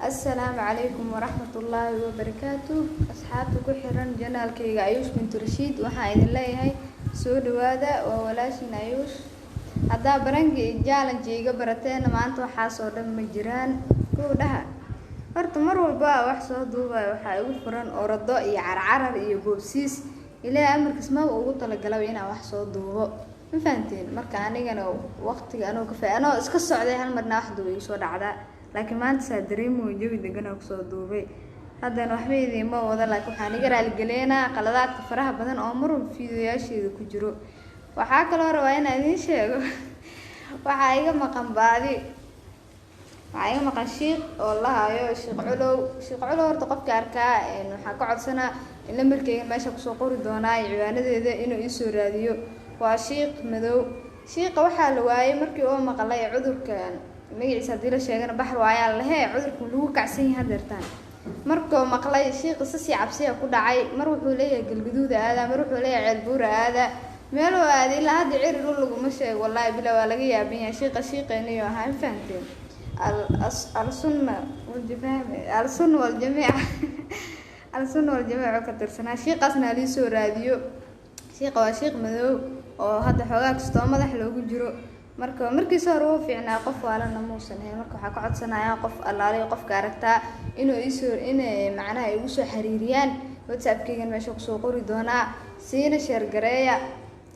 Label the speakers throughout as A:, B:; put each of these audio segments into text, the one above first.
A: Assalaamu calaykum waraxmatullaahi wabarakaatu. Asxaabta ku xiran janaalkayga Ayuush Bintu Rashiid, waxaan idin leeyahay soo dhawaada. Waa walaashin Ayuush. Haddaa baranka iyo challenge iga barateena, maanta waxaasoo dhan ma jiraan. Kow dhaha, horta mar walba wax soo duubayo waxaa igu furan orado iyo carcarar iyo boobsiis. Ilaahay amarkiis, maba ugu talagalaba inaan wax soo duubo, ma fahanteen? Marka anigana waqtiga anoo ka fa anoo iska socday, hal marna wax duuba igu soo dhacdaa, laakiin maanta saa dareemo jawi deganaa kusoo duubay. Haddana waxba idiinma wada, laakiin waxaan iga raaligeleenaa qaladaadka faraha badan oo mar walba fiidiyoyaasheeda ku jiro. Waxaa kaloo rabaa inaan idiin sheego, waxaa iga maqan baadi, waxaa iga maqan shiiq oo la hayo Shiikh Culow. Shiikh Culow horta qofka arkaa waxaa ka codsanaa in lambarkeyga meesha kusoo qori doonaa iyo ciwaanadeeda inuu iisoo raadiyo. Waa shiiq madow. Shiiqa waxaa la waayay markii uu maqlay cudurkan magaciisa haddii la sheegana baxar waayaa lahee, cudurkan lagu kacsan yahay hadeertaan. Markuu maqlay shiiqa sasii cabsiya ku dhacay. Mar wuxuu leeyahay Galguduuda aadaa, mar wuxuu leeyahay Ceelbuura aadaa, meeluu aaday ilaa hadda ciri dhul laguma sheego. Wallaahi bila waa laga yaaban yahay. Shiiqa shiiqeeniyo ahaa, ma fahanteen? Alsunna waljamaca, alsunna waljamiica, alsunna waljamiica ka tirsanaa. Shiiqaasna halii soo raadiyo. Shiiqa waa shiiq madow oo hadda xoogaa kastoo madax loogu jiro. Marka markiisa hore wuu fiicnaa, qof waalana muusan ahayn. Marka waxaa ka codsanayaa qof allaaliyo qofka aragtaa inuu iisoo inay macnaha igu soo xiriiriyaan. WhatsAppkeygan meesha kusoo qori doonaa, siina share gareeya.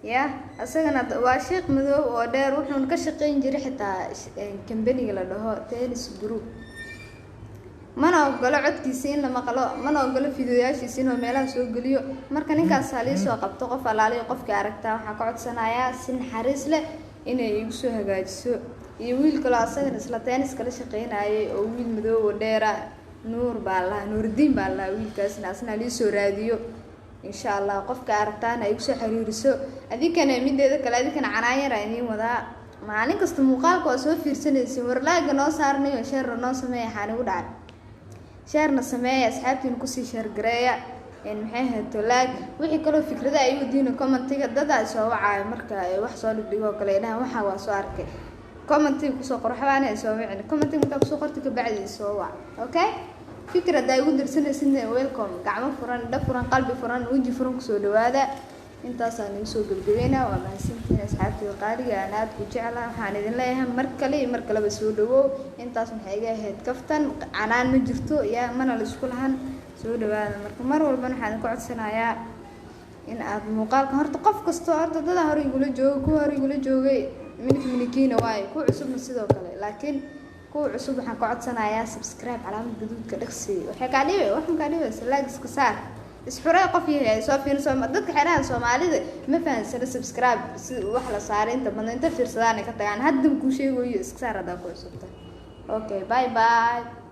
A: Ya isagana waa shiiq madow oo dheer, wuxuuna ka shaqeyn jiray xitaa kambaniga la dhaho Tennis Group. Mana ogolo codkiisa in la maqlo, mana ogolo fiidiyoyaashiisa inuu meelaha soo geliyo. Marka ninkaas halii soo qabto. Qof allaaliyo qofka aragtaa waxaa ka codsanayaa si naxariis leh inay igu soo hagaajiso. Iyo wiil kaloo asagana isla Tennis kala shaqeynayay oo wiil madow oo dheera, Nuur baa lahaa, Nuurdiin baa lahaa wiilkaasna. Asna lii soo raadiyo, insha Allah. Qofka aragtaana ay kusoo xiriiriso. Adinkana mideeda kale, adinkana canaan yar aa idiin wadaa. Maalin kasta muuqaalka waa soo fiirsanaysin, warlaaga noo saarnayo, share noo sameeya. Waxaan igu dhacay, share-na sameeya, asxaabtiina kusii share gareeya. Maxay ahayd, like. Wixii kaloo fikrada ay wadiina commentiga. Dadaa soo wacaayo marka wax soo dhigdhigo oo kale, dhahan waxaa waa soo arkay. Commentiga kusoo qor, waxbaana ay soo wicin. Commentiga markaa kusoo qorta kabacdi soo wac, okay? Fikir haddaa igu dirsanaysidna, welcome. Gacmo furan, indho furan, qalbi furan, weji furan kusoo dhawaada. Intaasaan igu soo gebgabeynaa. Waa mahadsantihiin asxaabtida qaaliga aan aada ku jeclaha. Waxaan idin leeyahay mar kale iyo mar kaleba soo dhawow. Intaas maxay iga ahayd kaftan, canaan ma jirto yaa mana la isku lahan. Soo dhawaada. Marka mar walbana waxaan idinku codsanayaa in aad muuqaalkan horta qof kastoo horta dada hore igula jooga, kuwa hore igula joogay minik minikiina waaye, kuwa cusubna sidoo kale. Laakiin kuwa cusub waxaan ka codsanayaa subscribe, calaamad gaduudka dhaqsi. Waxay kaa dhibay, waxaan kaa dhibaysa like iska saar. Isxurey qof yahay ay soo fiirin. Soo dadka xerahan Soomaalida ma fahansana subscribe si wax la saaray. Inta badan inta fiirsadaan ay ka tagaan. Haddan kuu sheegayo, iska saar haddaa ku cusubta. Okay, bye bye.